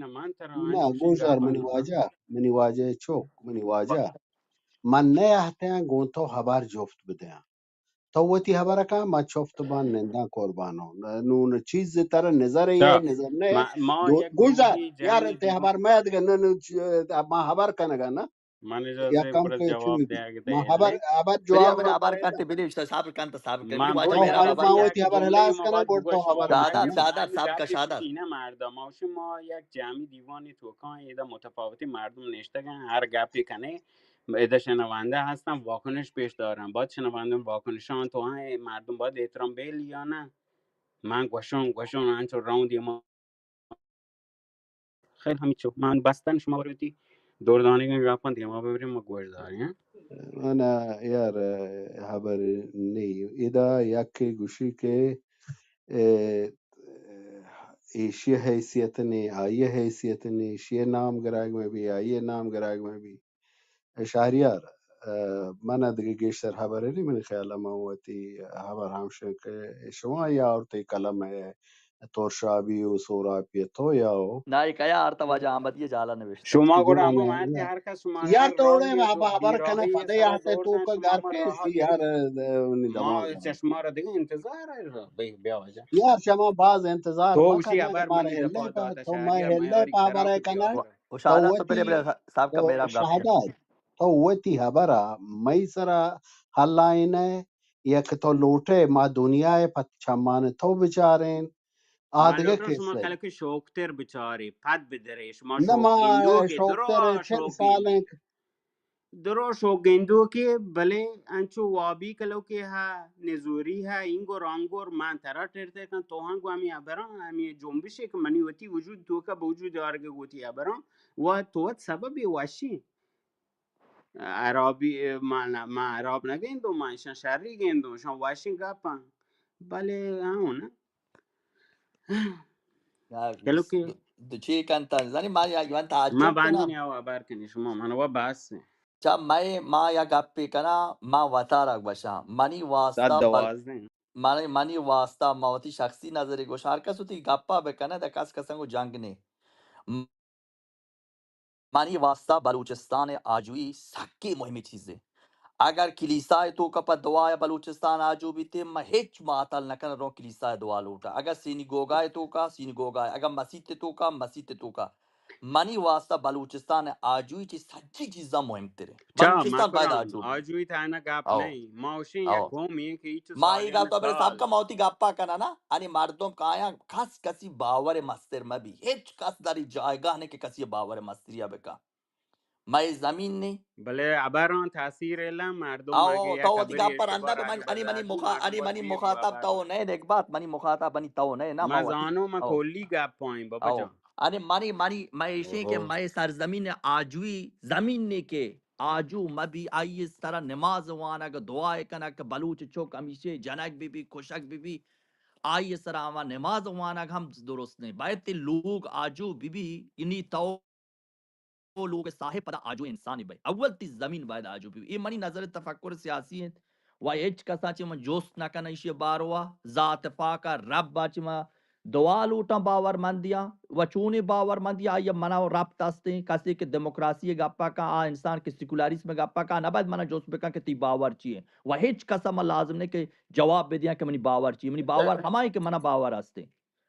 نہ، من ترا نہ، انچوشیں گوشدار، گپاں منی نہ واجہ، منی واجہ چک، منی واجہ، من نہ اہتیاں گوں تو ہبر جفت بدیاں۔ تو وتی ہبر کن، من چفت باں ننداں قربانو۔ نون چیز ترا نظر اے، نظر نہ اے۔ ما، ما دو، یک گوشدار، گروہی یار، جمعی تے دیوان۔ ہبر مہ دگہ، نہ، نہ، چ-، ما ہبر کنگا نہ۔ من اجازہ یک کم برا کہ جواب چی دے اگہ ما تیار ہبر، نہ۔ ہبر بلے جواب ہمیں ہبر کرتے، بلے صبر کنت، صبر کنت۔ منی واجہ تو میرا ہبر، ہبر ما وتی ہبر ہلاس کناں، گڑ تو ہبر شادات، بکن۔ شادات، سب کا شادات۔ چینہ مردم، ما شما یک جمعی دیوانی توکاں، ایدا متفاوتی مردم نشتگن، ہر گپی کنے، ایدا شنونده ہستن، واکنش پیش دارن۔ باید شنونده واکنشان تو ہاں، مردم باید احترام بیل یا نہ؟ من گوشون، گوشون، انچو روندی ما خیر ہمیچو۔ من بستن شما وتی دور دانگیں گپاں دیما ببریں، ما گوش داریں۔ من یار، ہبر نی۔ ادا یکے گوشی کہ، اے، ایشی حیثیت نی، آئی حیثیت نی، ایشی نام گراگ میں بھی، آئی نام گراگ میں بھی۔ شہریار، ء، من ء دگہ گیشتر ہبرے نی، منی خیال ء من وتی ہبر ہمشیں کہ شما یا اور تئی قلم ء ترشابی و سوراپی ء تو یا ہو۔ نہ، اے کیا آرتا واجہ احمدی ء جالا نوشتہ؟ شما گڑا ہمو ماتی ہر کس شما یار تو اڑے میں ہبر، ہبر کنے پدے آتے تو کا گھر کے سی یار، ء، نی ما دماغ۔ چشما را دگہ انتظار ہے، بیا، بیا واجہ۔ یار شما باز انتظار تو مکن، اسی ہبر مارا منی ہلے دفعہ پا، داتا تو شہر میں یار ہلے میاری پا خراب ہبر کتی کنے۔ آخر۔ و تو شہادت تو وتی، پہلے بلے صاحب کا تو میرا گپ ہے۔ شہادت، تو وتی ہبرا مئی سرا ہلائینئے، یک تو لوٹئے ما دنیائے پہ چمانے تو بچارین۔ آ ما دگہ لوٹاں شما قصہ۔ کلکہ شوکتر بچارے، پد بدرے، شما نہ، ما شوک گندوکے، شوکتر درا چل شوک گندوک۔ سالیں۔ درا شوک گندوکے، بلے انچو وابی کلوکے ہا، نزوری ہا، اینگور آنگور، من ترا ٹرتے کن، تو ہنگو ہمیں ہبراں، ہمیں جنبشے کہ منی وتی وجود توکا بوجود آرگے گوتی ہبراں، و تو وت سبب وشی۔ عرابی، ما، ما عراب نہ گندوں، ما ایشاں شری گندوں، ایشاں وشیں گپاں۔ بلے ہاں نا۔ یار، کلو کہ تو، تو چی کنتا؟ زانی ما یا، من تعجب ما کناں۔ بانی نیا و ہبر کنی شما، من و بس۔ چا مئے، ما یا گپے کناں، ما وتارا گوشاں۔ منی واسطہ بل-، دوازدہ۔ منی، منی واسطہ ما وتی شخصی نظرے گوشاں۔ ہر کس وتی گپا بکنہ، دا کس کسنگو جنگ نے۔ منی واسطہ بلوچستان ء آجوئی سکیں مہمیں چیزے۔ اگر کلیسا ء توکا پہ دعا ء بلوچستان آجو بیتے، من ہچ معطل نہ کناں، روں کلیسا ء دعا لوٹاں۔ اگر سینی گوگا ء توکا، سینی گوگا ء، اگر مسیت ء توکا، مسیت ء توکا۔ منی واسطہ بلوچستان ء آجوئی چہ سجی چیزاں مہمتر ہے۔ چا، بلوچستان باید مکران، آجو بی۔ آجوئی تہنا گپ او۔ نہیں۔ ما اوشیں او۔ یک قومی کہ ایچو ما ای سالیں گپ تو برے سال۔ سب کا موتی گپا کنا نا، انی مردم کایاں کس کسی باور مستر مبی۔ ہچ کس داری جایگاہ نے کہ کسی باور مستریا بکا۔ مئے زمین نے۔ بلے ہبراں تاثیر الا مردم او، مگے تو یک وتی ہبرے گپ پر اشتباہ اندہ بہ من، راجی انی منی بداتی مخا-، مردم انی منی وتی مخاطب ہبر تو نئے، نیک بات، منی مخاطب منی تو نئے، نا ما ما وتی۔ زانو ما او۔ کلی گپ پائیں بابا او۔ جان۔ انی منی، منی، مئے ایشیں کہ او۔ مئے سرزمین آجوئی زمین نے کہ آجو مبی، آئی سرا نماز وانگ، دعا کنگ کہ بلوچ چوک ہمیشے جنگ بی بی، کشگ بی بی، آئی سرا ہما نماز وانگ ہم درست نہیں۔ باید تی لوگ آجو بی بی، انی تو او لوگ صاحب پدا آجو انسانی بئے۔ اول تی زمین باید آجو بی۔ اے منی نظر تفکر سیاسی انت و ہچ کسا چہ من جست نہ کناں ایشی باروا۔ ذات پاکا ربا چہ من دعا لوٹاں باورمندیاں و چونیں باورمندی آئی منا ربط استیں۔ کسے کہ دموکراسی گپا کن، آ انسان کہ سیکولاریزم گپا کن، نباید منا جست بکن کہ تی باور چی انت۔ و ہچ کسا من لازم نہیں کہ جواب بدیاں کہ منی باور چی انت۔ منی باور ہمائیں کہ منا باور استیں۔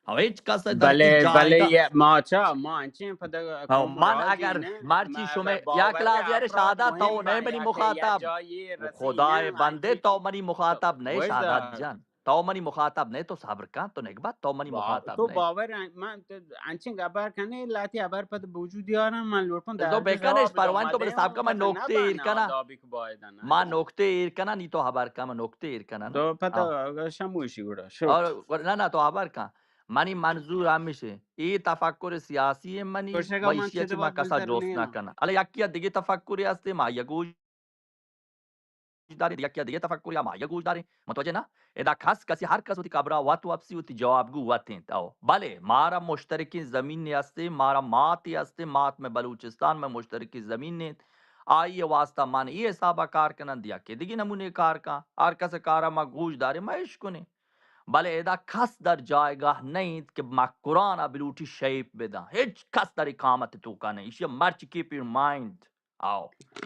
او ہچ کس ء دستی بلے، بلے جایگاہ۔ یہ ما چا، ما انچیں پدا او قوم من راجی اگر نے، مرچی ما شمے ب-، یک باوری لحظے ارے افراد شہادت تو مهم نئے ہیں، منی یا کہ یا مخاطب۔ جایی رسی خدائے نے، بندے انچیں تو منی مخاطب نئے وش شہادت دا۔ جان۔ تو منی مخاطب نئے، تو صبر کن، تو نگبت، تو منی با-، مخاطب تو نئے۔ باور ان-، من تو انچیں گبر کنے، لاتی ابر پد بوجود یارم، من لوٹوں تو درد بکنش، پرواہ تو بلے صاحب کا من نقطے ایر کنا۔ ما نقطے ایر کنا، نی تو ہبر کن، من نقطے ایر کنا نا۔ تو پتہ او۔ اگر شموشی گڑا، شوت۔ اور، اور نہ، نہ، تو ہبر کن۔ منی منظور ہمیش انت، اے تفکر سیاسی انت منی، گوشگا و من ایشی ء چہ چد ما وقت کسا بلتر جوست نہ نیاں۔ کناں۔ حالا یکی ء دگہ تفکرے ہست، ما آئی ء گوش داریں، یکی ء دگہ تفکرے، ما آئی ء گوش داریں۔ متوجہ نہ؟ ادا کس کسی، ہر کس وتی قبرا وت وپسی، وتی جوابگو وت انت۔ او۔ بلے مارا مشترکیں زمینے ہست، مارا ماتے ہست، مات مئے بلوچستان مئے مشترکیں زمین انت۔ آئی ء واسطہ من اے حساب ء کار کناں، دگہ یکے دگہ نمونے کار کن۔ ہر کس ء کار ء ما گوش داریں، ما اشکنیں۔ بلے ادا کس در جایگاہ نہ انت کہ مکران ء بلوٹی شیپ بدن، ہچ کس در اقامت توکا نہ، ایشی مرچ کیپ ان مائنڈ۔ آؤ،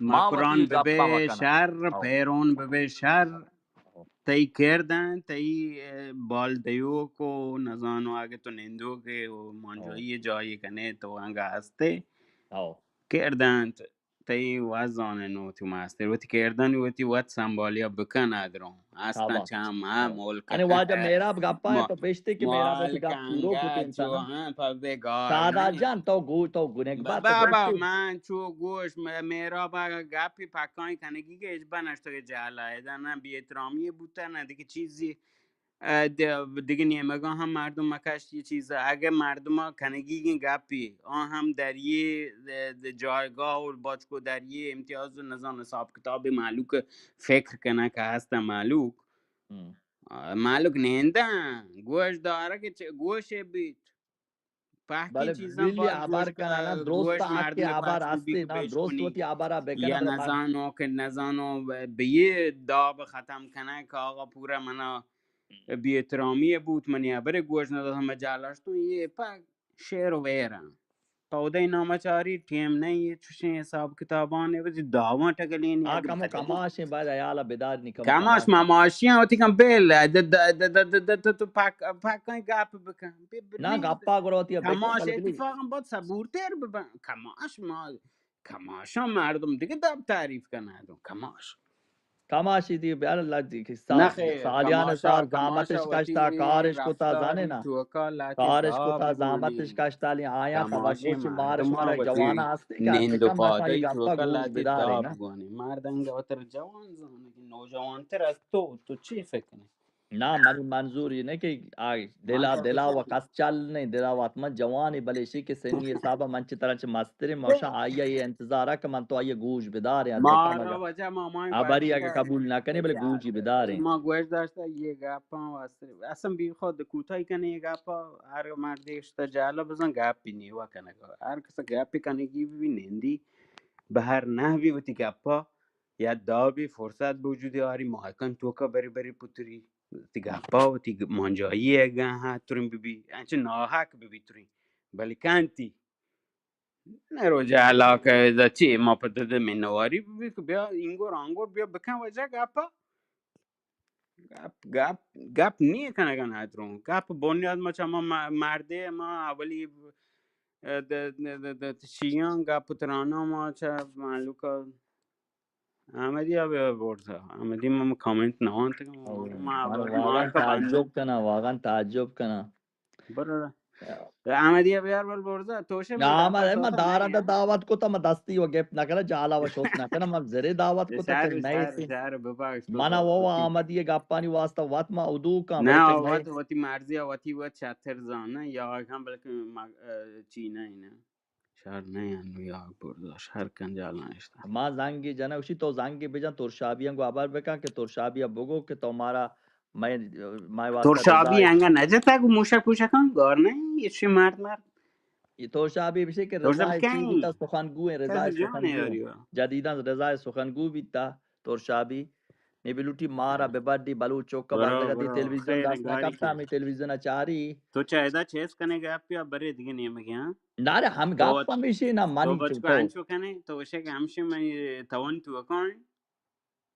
ما وتی مکران گپا ببے مکنن۔ شر، آؤ۔ پیرون ببے شر، تئی کردن، تئی، اه، بال دیوک و نزانو اگه تو نندوک و مانجوئی جایی کنے تو انگا ہستے۔ آؤ۔ کردن تئی وزانن و تو مستر وتی کردن وتی وت سنبالیا بکن ادرون۔ ہستن شاباش۔ چم ہم ملک انی واجہ مہراب گپا ہے ما-، تو پیشتے کہ مہراب وتی ملک گپ پورو انگا کتیں چو تنا۔ ہاں پہ بے گار سادات نہیں۔ جان تو گو تو گنگ بات تو بابا گوشتے۔ من چو گوش م-، مہراب گپی پکائی کنگی کہ اچ بنشتگ جہلا ادا نہ بے احترامی بوتا نہ دیگه چیزی۔ اه، د-، دیگه نیمگا ہم مردم مکش یہ چیز اگه مردم کنگی گیں گپی آ ہم در یہ، اه، جایگاہ اور بچکو در یہ امتیاز و نزان حساب کتاب مالوک فکر کنه کہ ہستن مالوک۔ ہم۔ آ، مالوک نیندن، گوش دارہ کہ چ-، گوش بیت۔ پہکی بلے چیزاں بلی باز ہبر گوش کنن، نا، ک-، درست گوش حق مردم ہبر پاچ بی ہستی، کہ نا، درست بشکنی۔ وتی ہبرا بکن، یا بلے من نزانو کہ نزانو ب-، بہ یہ داب ختم کنن کہ آقا پورا منا بے احترامی بوت، منی ہبر گوش ندات، ہمے جالش تو یہ پہ شعر و ویر انت۔ پہ ہدئی نام ء چاری ٹیم نہ ایں، چوشیں حساب کتاباں اے وتی داواں ٹگلینی آ اگہ کمو بکدی۔ کماشیں باید حیال ء بدار نی کمو کماش کماش۔ مماشیاں وتی کم بیل ء د-، د-، د-، د-، د-، د-، تو پک-، پکاں گپ بکن۔ بی-، بی-، نا، نی گپا گڑا وتی ء بکن، کماش بلے بلی۔ اتفاقاً باید صبورتر ببن۔ کماش ما، کماشاں مردم دیگہ داب تعریف کنن۔ کماش۔ کماشی دی بیار اللہ دی کہ سا-، نہ خیر، سالیان کماشا، سال کماشا زحمتش وتی کشتا، کارش کتا، رفتاری زانے نا؟ توکا لہتے کارش داب کتا، گونی۔ زحمتش کشتا، لی آیا کماشی خبر گوشی مار مردم شمارا وتی جوانا ہستی کہ نند و کم مثلا پادئی یہ گپا توکا گوش لہتے بدارے داب نا۔ گونی۔ مرد انگا وتر جوان زانے کہ نوجوان تر از تو، تو چی فکر کنی؟ نا، منی منظور یہ نہ کہ آ دلا، دلا و کس چل نہیں، دلا و حتما جوانی، بلے اشی کہ سنی حسابا من چہ ترا چہ مستریں، موشا آئی ء یہ انتظار ء کہ من تو آئی ء گوش بداریں، از ما کم را اگر وجہ ما، ما ہبری اگر قبول نہ کنے، بلے گوشی بداریں۔ ما گوش داشتہ یہ گپاں واسطے، اصلا بی خود کوتاہی کنے یہ گپا، ہر مردی اشتا جالا بزن گپی نیوا کنگا۔ ہر کس گپی کنگی بھی نندی، بہر نہ بھی وتی گپا، یا دابی فرصت بوجودی آری ماہکن توکا بری بری پتری۔ وتی گپا، وتی گ-، مانجایی اگاں ہاں ترین ببی، انچہ ناحق ببی ترین۔ بلے کنتی۔ نرو جہلا کہ ادا چی ما پہ دد منواری ببی کہ بیا اینگور آنگور بیا بکن وجہ گپا۔ گپ، گپ، گپ نی کنگا نہ ترون۔ گپ بنیاد ما چہ ما م-، مردے ما اولی، اه، د-، د-، د-، د-، شیان گپ ترانا ما چہ مالوکا احمدی ء بیا برزا۔ احمدی من کامنٹ نہ وانتگ۔ او، ما من واقعاً تعجب کناں، واقعاً تعجب کناں۔ برو۔ احمدی ء بیار بل برزا، تو شے نا، من، من دارا دا دعوت کو تا، من دستی و گپ نہ کنا، جالا و شوت نہ کنا، من زرے دعوت کو تا کہ نئے سی۔ من وہ احمدی گپانی واسطہ وت ما ادو کاں، نہ، بلکہ وت، وتی مرضی ء وتی وت شتر زانہ، یا کاں بلکہ ما-، اه، چی نہ انہ۔ شر نہ انو یا برزا، شر کن جالا نشتہ۔ ما زنگی جنہ، گوشی تو زنگی بجن، ترشابی انگو خبر بکن کہ ترشابی ء بگو کہ تو مارا، مئے، مئے واسطہ ترشابی رضا انگا نہ جتا گو موشک پوشکان گار نہ، یہ چی مرد مرد۔ یہ ترشابی بشی کہ رضا چی بیتا سخنگو ہیں، رضا سخنگو۔ جدیداً رضا سخنگو بیتا ترشابی۔ نی بلوٹی مارا ببڈی بلوچ چوک ء بندگ ء دی تلویزیون دست نہ کپتا، ہمیں تلویزیون ء چاری۔ تو چہ ادا چیز کنے گپ یا برے دیگہ نیمگے ہاں؟ نہ رے، ہم گپ ہمیشی نہ، من تو بچکو انچو کنے، تو وشے کہ ہمشی منی توان تو کون؟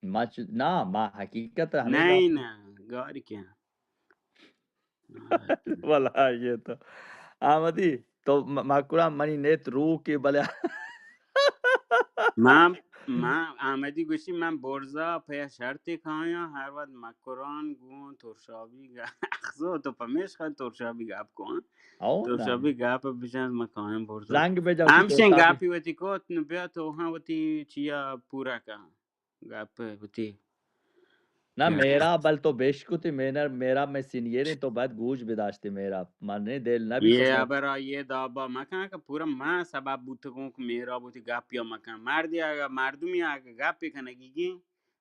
ما چ-، نہ، ما حقیقت ہمیں نہیں گپ نہ، گاری کیا؟ ولا یہ تو آمدی تو م-، مکران منی نیت رو کے بلے۔ ما، ما آمدی گوشی من برزا پہ شرطی کایاں، ہر وقت مکران گون ترشابی گا-، اخزو تو پمیش خان ترشابی گپ کن۔ او ترشابی گپ بجن من کایاں برزا۔ زنگ بجا ہمشین ترشابی۔ گپی وتی کوت نو بیا تو ہاں وتی چیا پورا کن۔ گپ وتی۔ نہ، میرا بل تو بیش کتی، میرا، میرا میں سینئر ہیں، تو باید گوش بداشتے میرا۔ من نے دل نہ بھی یہ خبر آئیے دابا مکن کہ پورا ما سبب بوتگوں کہ میرا بوتی گپ یا مکن۔ مردی اگر مردمی اگر گپ کنگی گی،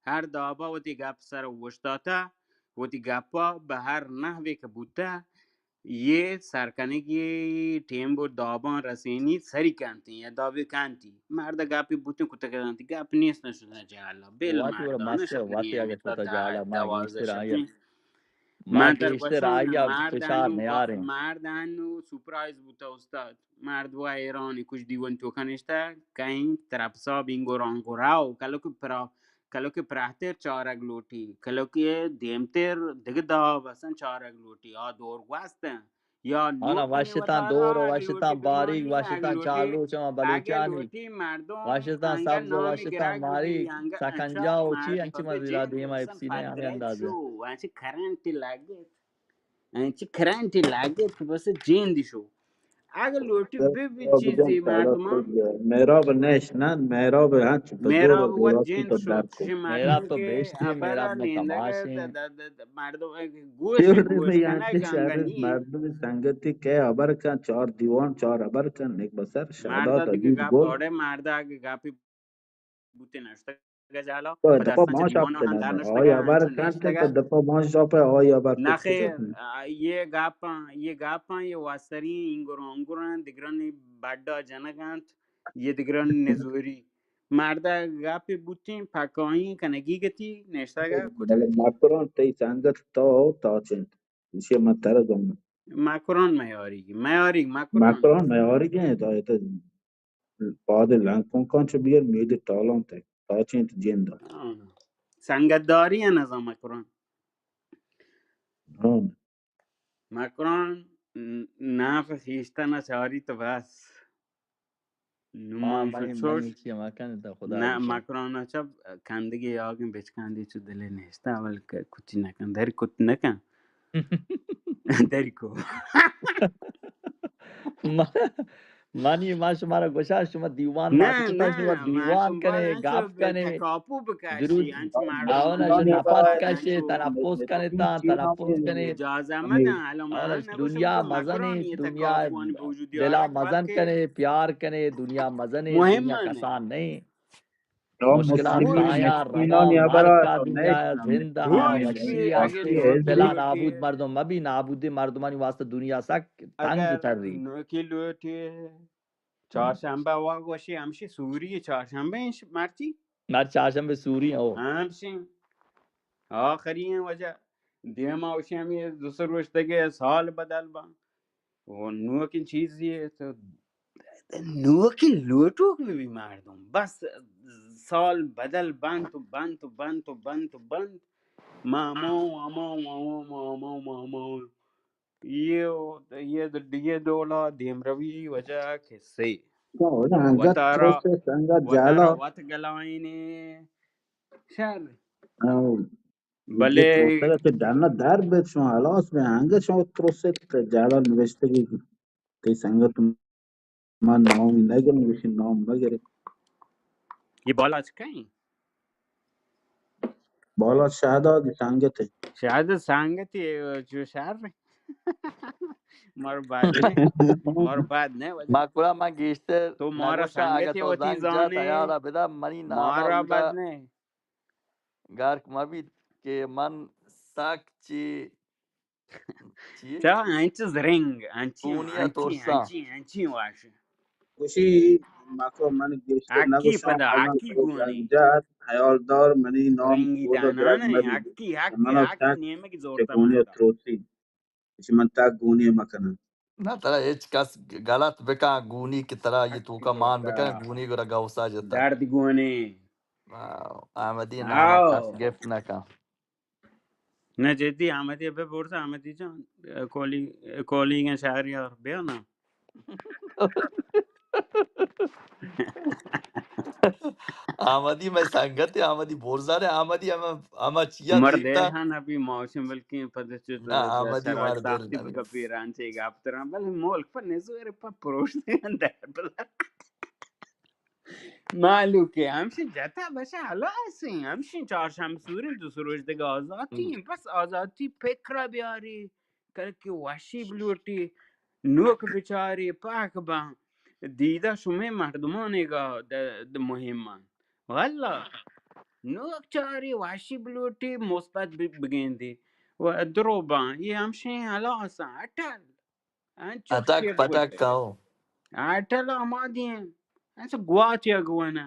ہر دابا وتی گپ سر وشتاتا، وتی گپا بہ ہر نحوی کہ بوتا، یہ سرکنگی ٹیم بر داباں رسینی سری کنتی یا دابی کنتی۔ مرد گپی بوتن کتگ کنتی، گپ نیست نشدہ جہلا۔ بل واتی ورا مردانہ مستر، شکری واتی اگہ ہمیتا کتا تا جہلا ما دوازدہ گیشتر آیا۔ شتیں۔ ما من تر گیشتر گوشاں، آئی ءَ مرد فشار انو نیاریں۔ مرد انو سرپرائز بوتا استاد۔ مرد و حیرانی کچھ دیوان توکا نشتا، کہیں ترپسا بینگو رانگو راو، کلو کہ پرا، کلو کہ پراہتر چارگ لوٹی، کلو کہ دیمتر دگہ داب اصلاً چارگ لوٹی، آ دور گوستن۔ یا آنا نوک وشتاں وتا دور و آگ وشتاں لوٹی باریک، بانی، آگ وشتاں لوٹی، چالو چما آگ بلوچانی۔ لوٹی مردم وشتاں انگا سبز و نامی وشتاں گرا ماری، گوی، انگا سکنجا انچو و چی مرد انچی مزیرا دیما اپسینے ہمیں اندازے۔ انچو، انچو کرنٹ لگت۔ انچو کرنٹ لگت، بس جیندی شو۔ اگہ لوٹی بہ بی چیزی مردمان۔ مہراب نش نہ، مہراب ہنچ بزور مہراب و وت جند شو، در کو۔ چشی مہراب مردم تو کہ بیشتری، مہراب نہ کماشیں۔ مردم گوش گوش کنگ انگا نی۔ مردم سنگتی کہ ہبر کن، چار دیوان، چار ہبر کن، نک بسر، شہداد عزیز گل۔ مرد اگہ گپی بوتیں نشتگ جالا، تو پہ دپا دستا چہ ماش آپ دیوانو ہم در نشتگ، آئی ہبر انچو کنت، نشتگ۔ تو دپا ماش آپ آئی ہبر نہ خیر، آ، یہ گپاں، یہ گپاں، یہ وسریں اینگروں انگروں دگرانی بڈا جنگ انت، یہ دگرانی نزوری۔ مردا گپی بوتیں پکائیں کنگی گتی نشتگ بلے کتگتی۔ مکران تئی سنگت تو تاچ انت۔ ایشی من ترا گوں۔ مکران میاریگ، میاریگ، مکران۔ مکران میاریگ ہیں، تو، تو پاد لنکوں کان چو بیار، مید ٹالان تے، تاچیں تو جند۔ ہاں۔ سنگت داری ہیں نظام مکران۔ ہاں۔ مکران ن-، ناف خیشتن چاری تو بس۔ نو ما من منی، چوش منی چی ما کن تا خدا نہ، بخیر۔ مکران چا کندگی آگیں بچکندی چو دلے نشتا، اول ک-، کچی نکن، دری کت نکن۔ دری کو۔ ما، منی ما شمارا گوشا، شما دیوان نہ، ناچتا، نہ، شما ما دیوان شما کنے، انچو گپ بے کنے، تکاپو بکشی، درود، انچو مردم آونا انچو نفس کشے، تنفس کنے تا، تنفس کنے۔ اجازہ مدن، حالا ما آونا نگوشم دنیا کہ مزنے، مکران یہ دنیا تکاپوانی بوجود دلا مزن کنے، پیار کنے، دنیا مزنے، دنیا کسان نہیں۔ مشکلات آیا روا، مرکا دنیا زندہ، وشی ہستے، دلا نابود مردم مبی، نابود مردمانی واسطہ دنیا سک تنگ تری۔ نوکی لوٹی، چارشنبہ وا گوشی، ہمشی سوری چارشنبہ انش مرچی؟ مر چارشنبہ سوری او۔ ہمشی۔ آخری ہیں وجہ۔ دیما وشی ہمیں دو سو روش دگے سال بدل با۔ و نوکیں چیزی ہے تو نوکیں لوٹوک بہ بی مردم۔ بس سال بدل بنت و بنت و بنت و بنت و بنت۔ ما، ما، ما، ما۔ یہ، یہ، یہ ڈولا دیمروی وجہ کسے۔ وتارا، وتارا وت گلائینے شر۔ بلے ترسگ ءَ چہ ڈن ءَ در بیت، شما ہلاس بے، انگت شما ترس ات، جاڑا نوشتگی تئی سنگت، من نام نہ گریں، گوشی نام مہ گرے۔ یہ بالاچ کئیں؟ بالاچ شہداد سنگت ہے۔ شہداد سنگت ہے، جو شہر میں۔ مار بات نہیں، مار بات نہیں۔ ما کلا ما گیشتر تو مارا نگوشاں، اگہ سنگت تو ہوتی زنگ جا زانے۔ تیارا بدا، منی نام مارا بات نہیں۔ گرک مہ بیت کہ من سک چی، چی؟ چا انچ زرنگ، انچی، گونی ءَ انچی، ترساں۔ انچی، انچی واش۔ گوشی مکو من گیشتر نگوشاں، پدا اگاں حقی تو گونی۔ زنگ جات، خیال دار منی نام رنگی اودا دانان درگ ہے، مہ بیت۔ حقی، حقی، منا حقی شک نیمگی زورتا کہ گونی ماتا۔ تروسی۔ چہ من تک گونی مکناں۔ نہ، ترا ہچ کس غلط بکن، گونی کہ ترا یہ توکا مان بکن، گونی گڑا گوسا جتا۔ درد گونی۔ آ، احمدی نام آؤ۔ کس گفت نہ کن۔ نہ، جدی احمدی بہ پرس، احمدی جان، کولی، کولی گن شہر یار بیا نا۔ آمدی مئے سنگت، آمدی برزا نے، آمدی ہمہ، ہمہ چیا مردے دیتا۔ ہاں نبی موسم بلکیں پد چ نہ، آمدی سرا مردے سختی نبی۔ بکپی رانچے گپ تران، بلے ملک پر نزور پر پروش دے اندر بلا۔ مالوکے ہمشی جتا بشا ہلاس ہیں، ہمشی چارشنبہ سوری دو سروش دگہ آزاتی ہیں، بس آزاتی پکرا بیاری۔ کلکہ وشی بلوٹی، نوک بچاری پاک باں۔ دیدہ شمے مردمانے گا د-، د-، مہمان۔ واللہ، نوک چاری وشی بلوٹی مثبت ب-، بگندی۔ و درو باں، یہ ہمشیں ہلاساں، اٹل۔ انچو اتک پٹک کہو۔ اٹل آمادی ہیں۔ انچو گوات یا گوانا۔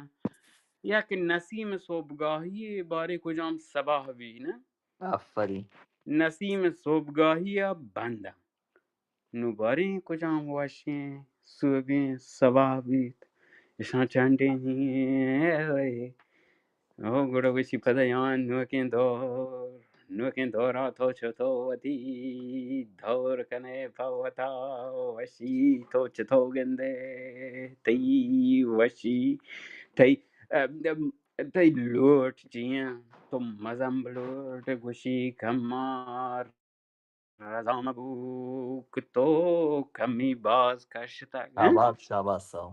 یک نسیم صبحگاہی بارے کجام صباح بھی نا۔ آفرین۔ نسیم صبحگاہی ءَ بنداں۔ نوں باریں کجام وشیں سوبیں سبا بیت، اشاں چنڈیں او گڑا وشی پدا یان نوکیں دور، نوکیں دورا تو چتو وتی دور کنے پہ وتا، وشی تو چتو گندے تئی وشی، تئی، ام، تئی لوٹ چیاں، تو مزن بلوٹ گوشی کمار رضا مبو کہ تو کمی باز کشتگ، ہاں؟ شاباش، شاباش، ساو۔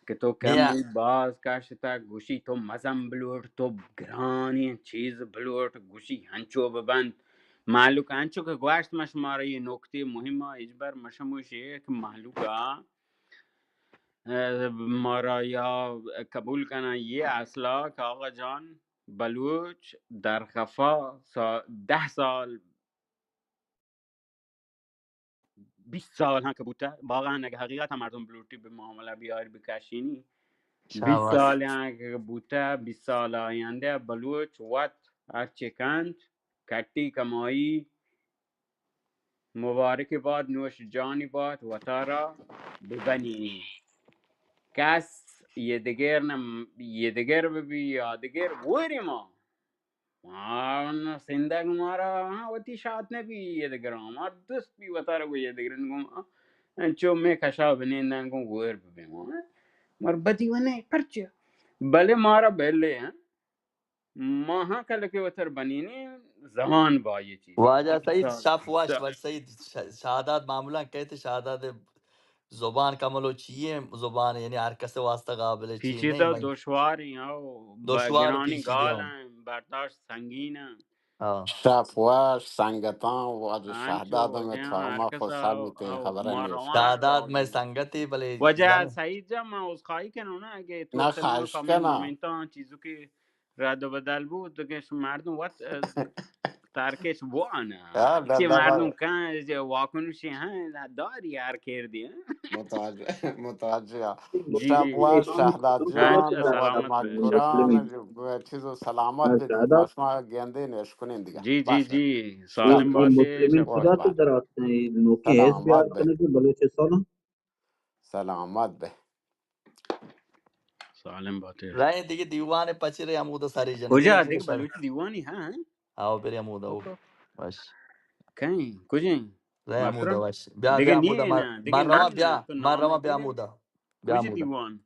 کہ تو بیا۔ کمی باز کشتگ، گوشی تو مزن بلوٹ، تو گرانیں چیز بلوٹ، گوشی ہنچو ببند۔ مہلوک انچو کہ گوشت، ما شمارا یہ نکتے مہمہ ہچبر مشموش اے کہ مہلوکا، اه، مارا یا قبول کنن یہ اصلا کہ آقا جان بلوچ در قفا سا-، دہ سال، بیست سال ہم کہ بوتہ، واقعاً اگہ حقیقت ہم مردم بلوٹی بہ معاملہ بیار بکشینی، بیست شاباش۔ سال ہم کہ بوتہ، بیست سال آیندہ بلوچ وت ہرچے کنت، کٹی کمائی، مبارک بات، نوش جانی بات، وتارا ببنینی۔ کس یہ دگر نہ، یہ دگر ببی یا دگر وری ما۔ ما نہ سندگ مارا، ہاں، وتی شات نہ بی یہ دگر، ما دوست بی وتارا گو یہ دگر گو، انچو میں کشا بنیندن گو گور ببی ما۔ مر بدی ونے پرچہ۔ بلے مارا بلے ہیں۔ ماہاں کلکے وتر بنینی زمان با یہ چیز۔ واجہ سعید، شپ وش، واجہ سعید، ش-، شہداد معمولاً کہتے شہداد زبان کملو چیئے زبان، یعنی ہر کس واسطہ قابل چی پیچیدہ نہیں، دشوار ہیں، او دشوار گرانی پیچیدہ گال ہیں۔ ہیں، برداشت سنگین ہیں۔ ہاں۔ شپ وش سنگتاں، واجہ شہداد میں چارما خوشحال بیتے، خبر ہے۔ شہداد میں سنگتی بلے واجہ سعید جان، من عذرخواہی کنوں نا، اگہ تو نہ، خواہش کناں۔ کمنٹاں چیزوں کے رد و بدل بوت، تو کہ مردم وت، اه، ترکش بوان۔ ہاں، چی مردم کن، واکنشی ہاں، داری یار کردی، ہاں۔ متوجہ، متوجہ۔ جی، جی۔ شہداد جان، سلامت بے۔ چیز و سلامت بے۔ شما گندے نش کنین دیگه۔ جی، جی، جی۔ سالم باشے۔ مسلمین خدا تو در آتے ہیں، نوکے حزب یاد کرنے کے بلوچستان۔ سلامت بے۔ سالم باتے۔ رائے دیگه دیوان پچی رے ہمودا ساری جن۔ کجا؟ دیگه بلوچی دیوانی، ہاں، ہاں۔ آو برے ہمودا، او۔ بس۔ کہیں، کجیں؟ رائے ہمودا، بس۔ بیا، بیا ہمودا، مر روا بیا، مر روا بیا ہمودا۔ بیا ہمودا۔ دیوان۔